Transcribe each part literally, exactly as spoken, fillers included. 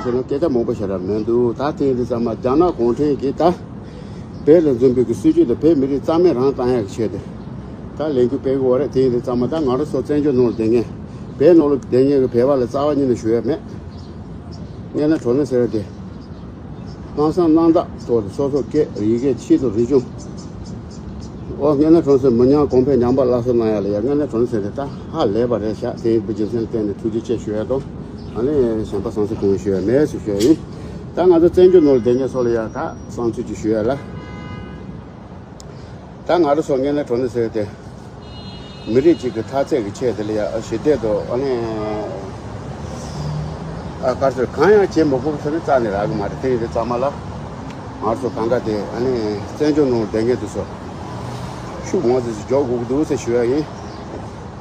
ཟེར་ན་སྐད་ཆ་མང་པོ་བཤད་ར་མི་འདུག་ད་དེ་ཡིན་དུས་ཙམ་མ་རྒྱ་ནག་གུང་ཁྲན་གྱིས་ད་བོད་ལ་འཛིན་པའི་གི་སྲིད་བྱུས་དེ་བོད་མི་རིགས་རྩ་མེད་རང་བཏང་ཡག་གི་ཆེད་དུ་ད་ལས་འགུལ་སྤེལ་གི་ཡོད་རེད། དེ་ཡིན་དུས་ཙམ་མ་ད་ང་རང་ཚོ་བཙན་བྱོལ་ནང་ལ་བསྡད་མཁན་བོད་ནང་ལ་བསྡད་མཁན་གི་བོད་པ་ལ་རྩ་བ་ཉིད་ནས་ཞུ་ཡ་མེད། དངོས་གནས་དྲང་གནས་ཟེར་བ་དེ། ལྷག་བསམ་རྣམ་དག་ཐོག་ཏུ་སོ་སོ་སྐད་ཡི་གེ་ཆེད་དུ་རིག་གཞུང་། ཨོ་དངོས་གནས་དྲང་གནས་མི་ཉམས་གོང་འཕེལ་ཉམས་པ་སླར་གསོ་གནང་ཡ་ལ་ཡ་དངོས་གནས་དྲང་གནས་ཟེར་ཏེ་ད་ཧ་ལས་པ་རེད་ཤག་དེ་ཡིན་པའི་རྒྱུ་མཚན་བརྟེན་ནས་ཐུགས་རྗེ་ཆེ་ཞུ་ཡ་དང་། ཨ་ནི་གཞན་པ་བསམ་ཚུལ་གང་ཡང་ཞུ་ཡ་མེད་ཟེར་ཞུ་ཡ་ཡིན། ད་ང་ཚོ་བཙན་བྱོལ་ནང་ལ་བསྡད་མཁན་ཚོ་ལ་ཡ་ད་བསམ་ཚུལ་ཅིག་ཞུ་ཡ་ལ། ད་ང་རང་ཚོ་དངོས་གནས་དྲང་གནས་ཟེར་ཏེ། མི་རིགས་གཅིག་གི་འཐབ་རྩོད་ཀྱི་ཆེད་དེ་ལ་ཡ་ཞི་བདེ་དང་ཨ་ནི་ཨ་དཀར་ཟོར་གང་ཡང་བྱེད་མི་དགོས་ཟེར་ནས་རྩ་ནས་རག་གི་མ་རེད། དེ་ཡིན་དུས་ཙམ་མ་ལ་ང་ཚོ་གང་ག་དེ་ཨ་ནི་བཙན་བྱོལ་ནང་བསྡད་མཁན་དེ་ཚོ་ཤུགས་མང་ཙམ་ཞིག་རྒྱག་དགོས་ཀྱི་འདུག་ཟེར་ཞུ་ཡ་ཡིན།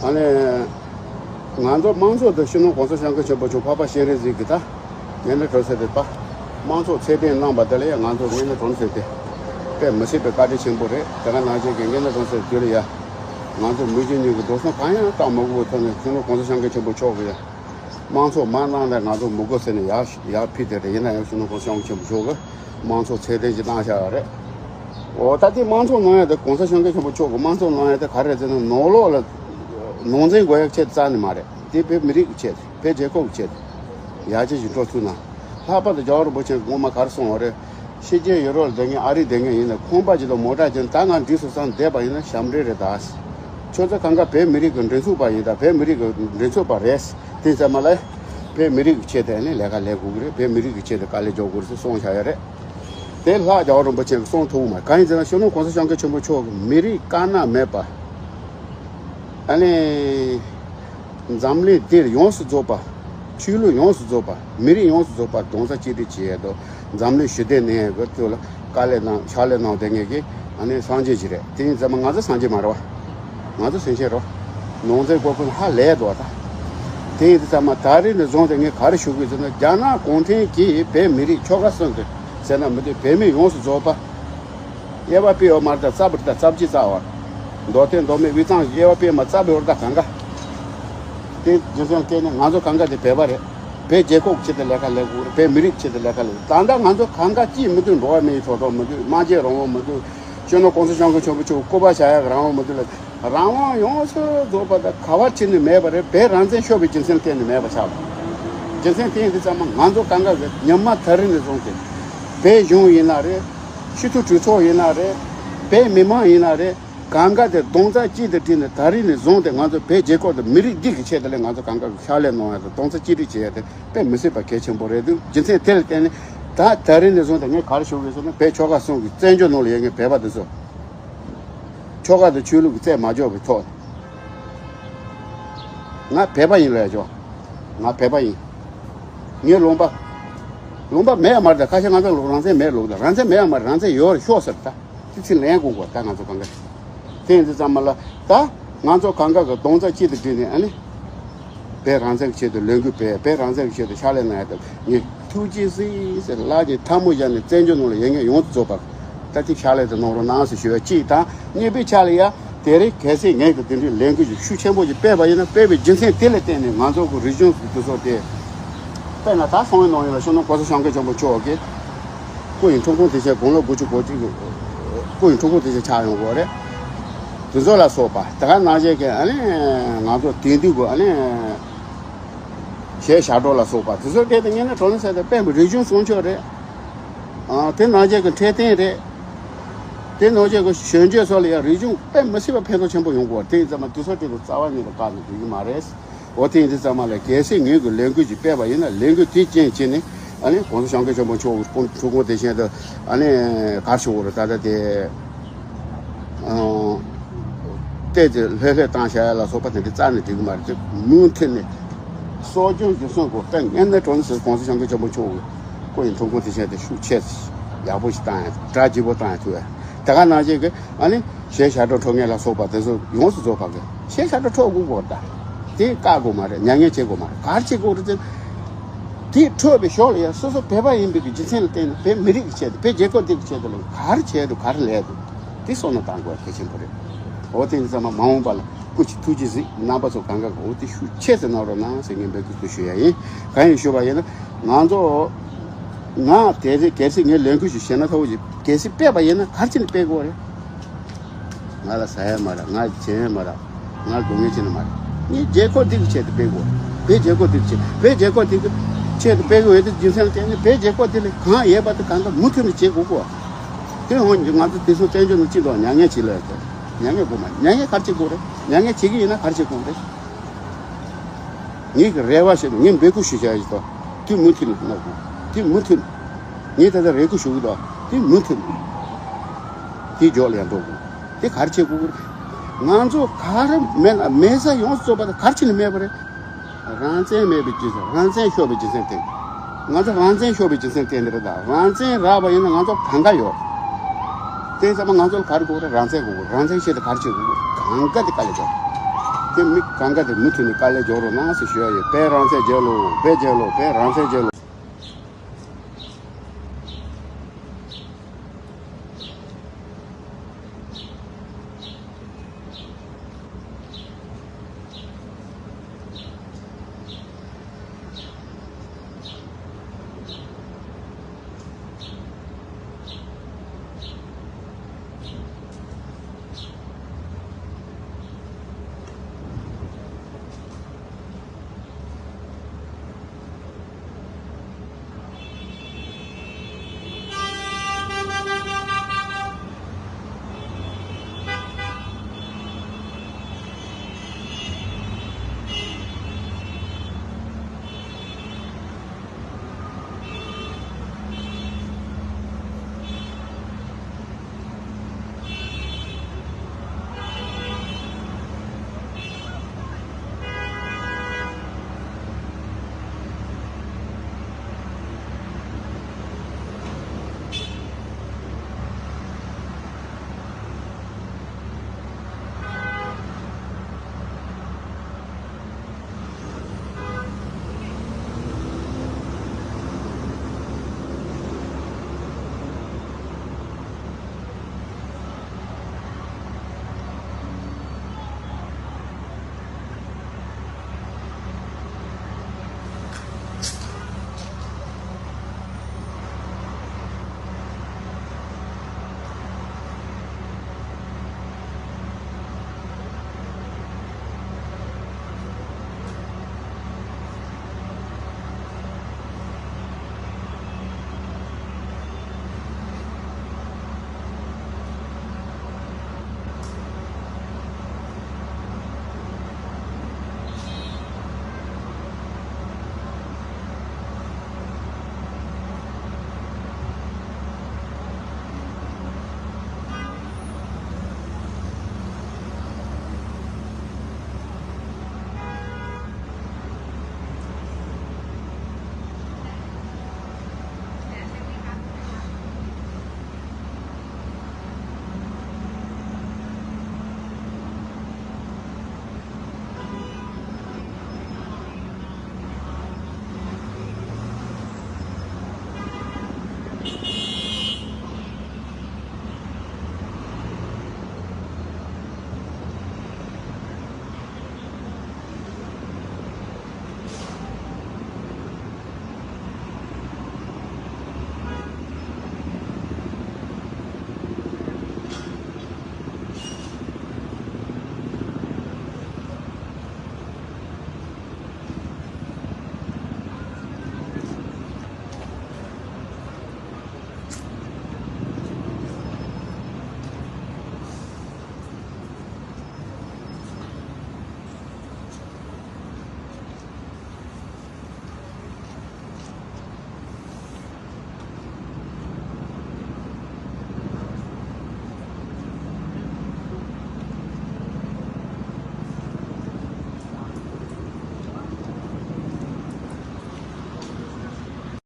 ཨ་ནི་ང་ཚོ་དམངས་གཙོ་དང་སྤྱི་ནོར་གོང་ས་སྐྱབས་མགོན་ཆེན་པོ་མཆོག་འཕགས་པ་སྤྱན་རས་གཟིགས་ཀྱི་ད། དངོས་གནས་དྲང་གནས་ཟེར་ཏེ་ད། དམངས་གཙོ་ཚད་ལྡན་གནང་བ་དེ་ལ་ཡང་ང་ཚོ་དངོས་གནས་དྲང་གནས་ཟེར་ཏེ། དཔེ་མི་སྲིད་པའི་བཀའ་དྲིན་ཆེན་པོ་རེད། དེ་ག་ནང་བཞིན་གྱི་དངོས་གནས་དྲང་གནས་ཟེར་དུས་ལ་ཡ། ང་ཚོ་མི་རྒྱུ་གཉིས་ཀྱི་འགྲོ་སོང་གང་ཡང་བཏང་མ་དགོས་པའི་ཐོག་ནས་སྤྱི་ནོར་གོང་ས་སྐྱབས་མགོན་ཆེན་པོ་མཆོག་གིས་ཡ། དམངས་གཙོ་མ་གནང་ན་ང་ཚོ་མི་དགོས་ཟེར་ནས་ཡར་ཡར་ཕུལ་དེ་རེད། ཡིན་ན་ཡང་སྤྱི་ནོར་གོང་ས་སྐྱབས་མགོན་ཆེན་པོ་མཆོག་གིས་དམངས་གཙོ་ཚད་ལྡན་ཞིག་གནང་བཞག་ཡོད་རེད། འོ་ད་ལྟའི་དམངས་གཙོ་གནང་ཡ་དེ་གོང་ས་སྐྱབས་མགོན་ཆེན་པོ་མཆོག་གིས་དམངས་གཙོ་གནང་ཡ་དེ་ག་རེ་རེད་ཟེར་ན་ནང་ལོགས་ལ་ནང་འཛིང་དགོས་ཡ་ཆེད་རྩ་ནས་མ་རེད། དེ་བོད་མི་རིགས་ཀྱི་ཆེད་དུ། བོད་རྒྱལ་ཁབ་ཀྱི་ཆེད་དུ། ཡར་རྒྱས་ཀྱི་འགྲོ་ཐུབ་ན། ལྷག་པར་དུ་རྒྱལ་བ་རིན་པོ་ཆེ་གིས་སྔོན་མ་ག་རེ་གསུངས་པ་རེད། ཕྱི་རྒྱལ་ཡུ་རོབ་ལ་བསྡད་མཁན་ཨ་རི་བསྡད་མཁན་ཡིན་ན་ཁང་པ་ཅིག་དང་མོ་ཊ་ཅིག་ད་ང་འགྲིག་སོང་བསམ་བསྡད་པ་ཡིན་ན་ཞབས་འདྲེན་རེད་ད། ཁྱོད་ཚོ་གང་ག་བོད་མི་རིགས་ཀྱི་མགྲིན་ཚབ་པ་ཡིན་ད། བོད་མི་རིགས་ཀྱི་མགྲིན་ཚབ་པ་རེད། དེ་ཙམ་མ་ལ། བོད་མི་རིགས་ཀྱི་ཆེད་དུ་ནི་ལས་ཀ་ལས་དགོས་ཀྱི་རེད། བོད་མི་རིགས་ཀྱི་ཆེད་དུ་དཀའ་ལས་རྒྱག་དགོས་རེད་ཟེར་གསུངས་བཞག་ཡ་རེད། དེ་ལྷག་རྒྱལ་བ་རིན་པོ་ཆེ་གིས་གསུངས་ཐུབ་མ་གང་ཡིན་ཟེར་ན་སྤྱི་ནོར་གོང་ས་སྐྱབས་མགོན་ཆེན་པོ་མཆོག་གིས་མི་རིགས་དཀར་ནག་མེད་པ། ཨ་ནི། འཛམ་གླིང་འདིར་ཡོངས་སུ་རྫོགས་པ། ཆོས་ལུགས་ཡོངས་སུ་རྫོགས་པ། མི་རིགས་ཡོངས་སུ་རྫོགས་པ་རྡོག་རྩ་གཅིག་སྒྲིལ་བྱེད་ཡས་དང་འཛམ་གླིང་ཞི་བདེ་གནས་ཡས་ཀྱི་ཐོག་ལ་དཀའ་ལས་གནང་ཕྱག་ལས་གནང་བསྡད་མཁན་གྱི་ཨ་ནི་སངས་རྒྱས་ཅིག་རེད། དེ་ཡིན་ཙང་མ་ང་ཚོ་སངས་རྒྱས་མ་རེད་བ། ང་ཚོ་སེམས་ཅན་རེད། ནང་འཛིང་དགོས་ཀུན་ཧ་ལས་འདུག་བ་ད། དེ་ཡིན་ཙང་མ་ད་རེས་ནས་བཟུང་སྟེ་ངས་ག་རེ་ཞུ་དགོས་ཟེར་ན་རྒྱ་ནག་གུང་ཁྲན་གྱིས་བོད་མི་རིགས་ཆོལ་ཁ་གསུམ་དུ་ཟེར་ན་མི་འདུག་བོད་མི་ཡོངས་སུ་རྫོགས་པ། དབྱེ་བ་སྤེལ་ཡོད་མ་རེད་ད། རྩ་བ་རེད་ད། རྩ་བརྒྱད་རྩ་བ། མདོ་སྟོད་མདོ་སྨད་དབུས་གཙང་དབྱེ་བ་སྤེལ་མ་རྩ་བའི་བར་ད་གང་ག་དེ་རྒྱུ་མཚན་བལྟས་ནས་ང་ཚོ་གང་ག་དེ་བོད་པ་རེད། བོད་རྒྱལ་ཁབ་ཆེད་དུ་ལས་ཀ་ལས་དགོས་རེད། བོད་མི་རིགས་ཆེད་དུ་ལས་ཀ་ལས་དགོས། ད་ལྟ་ང་ཚོ་གང་ག་ཅིས་མི་འདུག་འགྲོ་བ་མིའི་ཐོབ་ཐང་མི་འདུག་སྨྲ་བརྗོད་རང་དབང་མི་འདུག་སྤྱི་ནོར་གོང་ས་སྐྱབས་མགོན་ཆེན་པོ་མཆོག་སྐུ་པར་བཞག་ཡག་རང་དབང་མི་འདུག་ལ། རང་དབང་ཡོངས་སུ་རྫོགས་པ་དང་ག་བ་ཕྱིན་ནས་མེད་པ་རེད། བོད་རང་བཙན་ཤོར་བའི་རྒྱུ་མཚན་བརྟེན་ནས་མེད་པ་ཆགས་པ། རྒྱུ་མཚན་དེ་ཡིན་དུས་ཙམ་མ་ང་ཚོ་གང་ག་གི་ཉི་མ་ད་རིང་ནས་བཟུང་སྟེ། བོད་གཞུང་ཡིན་ན་རེད། སྤྱི་འཐུས་གྲོས་ཚོགས་ཡིན་ན་རེད། བོད་མི་མང་ཡིན་ན་རེད། གང་ག་དེ་རྡོག་རྩ་གཅིག་ཏུ་བསྒྲིལ་ནས་ད་རིང་ནས་བཟུང་སྟེ་ང་ཚོ་བོད་རྒྱལ་ཁབ་དང་མི་རིགས་འདི་གི་ཆེད་དུ་ལས་ང་ཚོ་གང་ག་གི་ཕྱག་ལས་གནང་ཡ་དང་རྡོག་རྩ་གཅིག་སྒྲིལ་བྱེད་ཡ་དེ་དཔེ་མི་སྲིད་པ་གལ་ཆེན་པོ་རེད་འདུག་རྒྱུ་མཚན་དེ་ལ་བརྟེན་ནས་ད་ད་རིང་ནས་བཟུང་སྟེ་ངས་ག་རེ་ཞུ་དགོས་ཟེར་ན་བོད་ཆོལ་ཁ་གསུམ་གྱི་བཙན་བྱོལ་ནང་ལ་ཡོད་མཁན་བོད་པ་དེ་ཚོ། ཆོལ་ཁ་དང་ཆོས་ལུགས་ཀྱི་རྩད་མ་འཇོག་པའི་ཐོག་ནས། ང་བོད་པ་ཡིན་ལབ་ཡ་ཆོག་ང་བོད་པ་ཡིན། ངའི་ལུང་པ། ལུང་པ་མེད་ཡ་མ་རེད་ད། ཁ་ཤས་ང་ཚོ་ལུགས་རང་བཙན་མེད་ལུགས་ད། རང་བཙན་མེད་ཡ་མ་རེད། རང་བཙན་ཡོད་རེད་ཤོག་ཟེར་ད། དེ་ཚིག་ལན་དགོས་གོ་ད་ང་ཚོ་གང་ག་དེ་ཡིན་དུས་ཙམ་མ་ལ་ད་ང་ཚོ་གང་ག་གི་རྡོག་རྩ་གཅིག་ཏུ་བསྒྲིལ་ནས་ཨ་ནི། བོད་རང་བཙན་གྱི་ཆེད་དུ་ལས་འགུལ་སྤེལ། བོད་རང་བཙན་གྱི་ཆེད་དུ་ཕྱག་ལས་གནང་ཡ་དང་ངས་ཐུགས་རྗེ་གཟིགས་ཟེར་ལག་གི་ཐལ་མོ་སྦྱར་ནས་བཙན་བྱོལ་ནང་ལ་ཡོད་མཁན་ཡོངས་སུ་རྫོགས་པར་ད་ཐེངས་ཕྱག་ལས་དེ་གནང་རོགས་གནང་ཟེར་ཞུ་བ་གཅིག་དང་། གཉིས་པའི་ཆ་ལ་ཡ་དེ་རིང་གལ་སྲིད་ངས་ཀྱི་དེ་འདྲའི་ལས་འགུལ་ཞིག་ཤུགས་ཆེན་པོ་ཞིག་སྤེལ་བ་ཡིན་ན་སྤེལ་བའི་རྒྱུ་མཚན་དེ་ལ་བརྟེན་ནས་ང་ཚོ་གི་རིག་གཞུང་གི་དུས་ཚོད་དེ། དཔེར་ན་ད་སང་ཉིན་གནངས་ཉིན་ལ་སྤྱི་ནོར་གོང་ས་སྐྱབས་མགོན་ཆེན་པོ་མཆོག་གིས་སྐུ་ཡི་འཁྲུངས་སྐར་དེ་བཞིན་དགུང་ལོ་དགུ་བཅུ་གོ་གཅིག་གི་སྐུ་ཡི་འཁྲུངས་སྐར་དེ་བཞིན་ཆགས་ཡོང་གི་རེད། དེ་ཚོ་ལ་སོགས་པ་དེ་ག་ནང་བཞིན་གྱི་ཨ་ནི་ང་ཚོ་དེང་དུས་ཀྱི་ཨ་ནི་གཞས་ཞབས་བྲོ་ལ་སོགས་པ་དེ་ཚོ་སྤྲད་དེ་ངས་ནི་དྲང་གནས་ཟེར་ཏེ་དཔེ་མི་རིག་གཞུང་སྲུང་སྐྱོབ་རེད། ཨ་དེ་ནང་བཞིན་གྱི་འཕྲོད་བསྟེན་རེད། དེ་ནང་བཞིན་གྱི་གཞོན་སྐྱེས་ཚོ་ལ་ཡང་རིག་གཞུང་དཔེ་མི་སྲིད་པ་ཕན་ཐོགས་ཆེན་པོ་ཡོང་གི་རེད། དེ་ཡིན་ཙང་མ་དེ་ཚོ་སྤྲད་དེ་རྩ་བ་ཉིད་ནས་བཀག་ནས་འགྲིག་གི་མ་རེད། འོ་དེ་ཡིན་དུས་ཙམ་མ་ལ་གལ་སྲིད་ངོས་ཀྱི་ལས་འགུལ་ཅིག་སྤེལ་བ་ཡིན་ན་ལས་འགུལ་དེ་རྐྱེན་བྱས་ནས་ཨ་ནི་གོང་ས་སྐྱབས་མགོན་ཆེན་པོ་མཆོག་གི་སྐུ་འཁྲུངས་སྐར་དེ་བཞིན་དུ་ཨ་ནི་ག་རེ་ཞུ་དགོས་རེད། ད་ལྟ་དེ་ཨང་བལྟས་ཏེ་ལྷོད་ལྷོད་བཏང་བྱ་ཡ་ལ་སོགས་པ་དེ་འདྲ་རྩ་ནས་འགྲིག་གི་མ་རེད། དེ་མུ་མཐུད་ནས་གསོ་སྐྱོང་རྒྱུན་སྲུང་དགོས། དཔེ་ངན་ནས་གྲོང་ཟེར་གོང་ས་སྐྱབས་མགོན་ཆེན་པོ་མཆོག་གི་སྐུ་ཡི་འཁྲུངས་སྐར་དེ་བཞིན་དུ་ཤུགས་ཆེ་ཡག་པོ་ཞིག་བཏང་ཡ་གྲ་རྒྱས་པོ་བཏང་ཡ་ཐུབ་ཡ་དེ་ག་ནང་བཞིན་གྱི་ཨ་ནི། གཞས་ཞབས་བྲོ་འཁྲབ་མཁན་ལ་སོགས་པ་དེ་ཚོ་ཡོངས་སུ་རྫོགས་པ་གི་གཞས་ཞབས་བྲོ་འཁྲབ་དགོས་པ་ད། དེ་བཀག་དགོས་མ་རེད། མྱ་ངན་བྱེད་དགོས་མ་རེད། ག་རེ་བྱེད་དགོས་རེད་ཟེར། དེ་འཁྲབ་པའི་ཞོར་ལ་ཡང་སོ་སོ་བོད་པ་ཡིན་པའི་གི་རྒྱུ་མཚན་ལ་བརྟེན་ནས་བོད་མི་རིགས་ཀྱི་ཆེད་དུ་བོད་རྒྱལ་ཁབ་འདི་གི་ཆེད་དུ་ལ་ག་རེ་བྱས་འདུག་ག་རེ་ལས་འདུག་དེ་བསམ་བློ་བཏང་དགོས་གལ་ཆེན་པོ་རེད། འོ་དེ་ཡིན་ཙང་མ་མ་འོངས་པ་ལ་སྐུ་མཁྱེན་ཐུགས་རྗེ་གཟིགས། རྣམ་པ་ཚོ་གང་ག་གི་འོ་དེ་ཤུགས་ཆེ་ཙམ་གནང་རོགས་གནང་ཟེར་ངས་འབོད་སྐུལ་ཞུ་ཡ་ཡིན། གང་ཡིན་ཞུ་བ་ཡིན་ན། ང་ཚོ། ང་གལ་སྲིད་གལ་སྲིད་ངས་ལས་འགུལ་ཞིག་བྱས་ན་ཁག་པོ་ཞིག་གལ་སྲིད་སྤེལ་བ་ཡིན་ན་ག་རེ་བྱས་ནས་སྤེལ་དགོས་རེད། ང་ལ་ཟ་ཡ་མ་རག་ང་བྱེད་ཡ་མ་རག་ང་དགོས་ངེས་བྱས་ནས་མ་རེད། ངས་རྒྱལ་ཁབ་འདི་གི་ཆེད་དུ་སྤེལ་དགོས། བོད་རྒྱལ་ཁབ་འདི་གི་ཆེད། བོད་རྒྱལ་ཁབ་འདི་གི་ཆེད་དུ་སྤེལ་དགོས་ཡོད་དུས་རྒྱུ་མཚན་དེ་ནི་བོད་རྒྱལ་ཁབ་འདི་ལ་གང་ཡོད་པ་དེ་གང་ག་མུ་མཐུད་ནས་བྱེད་དགོས་གོ། དེ་འོན་ཀྱང་ང་ཚོ་དེ་ཚོ་བཙན་བྱོལ་ནང་སྤྱི་ཚོགས་མྱ་ངན་བྱེད་ལ་ཡོད་དོ། མྱ་ངན་དགོས་མ་མྱ་ངན་ག་རེ་བྱེད་དགོས་རེད། མྱ་ངན་བྱེད་ཀྱི་ཡིན་ན་ག་རེ་བྱེད་དགོས་རེད། ངས་ཀྱི་རེ་བ་བྱས་ནས་ངས་འབོད་སྐུལ་ཞུ་བྱ་ཡི་དོ། དེ་མུ་མཐུད་ནས་གནང་དགོས། དེ་མུ་མཐུད་ནས། ངས་ད་ལྟ་རེ་སྐུལ་ཞུ་གི་དོ། དེ་མུ་མཐུད་ནས། དེ་འཇོག་ལ་ཡང་འགྲོ་དགོས། དེ་ག་རེ་བྱེད་དགོས་ཀྱི་རེད། ང་ཚོ་ག་རེ་མེད་ན་མེད་ས་ཡོངས་སུ་རྫོགས་པ་དེ་ག་རེ་བྱས་ནས་མེད་པ་རེད། རང་བཙན་མེད་པའི་རྒྱུ་མཚན། རང་བཙན་ཤོར་བའི་རྒྱུ་མཚན་དེ། ང་ཚོ་རང་བཙན་ཤོར་བའི་རྒྱུ་མཚན་དེ་འདི་རེད་ད། རང་བཙན་རག་པ་ཡིན་ན་ང་ཚོ་གང་ག་ཡོད། དེ་ཚང་མ་ང་ཚོ་ལ་ག་རེ་དགོས་རེད། རང་བཙན་དགོས་རེད། རང་བཙན་ཆེད་དུ་ག་རེ་བྱེད་དགོས་རེད། གང་ག་དེ་དཀའ་ལས་རྒྱག་དེ་མི་གང་ག་དེ་མུ་མཐུད་ནས་དཀའ་ལས་རྒྱག་རོགས་གནང་ཟེར་ཞུ་ཡ་ཡོད། བོད་རང་བཙན་རྒྱལ་ལོ། བོད་རྒྱལ་ལོ། བོད་རང་བཙན་རྒྱལ་ལོ།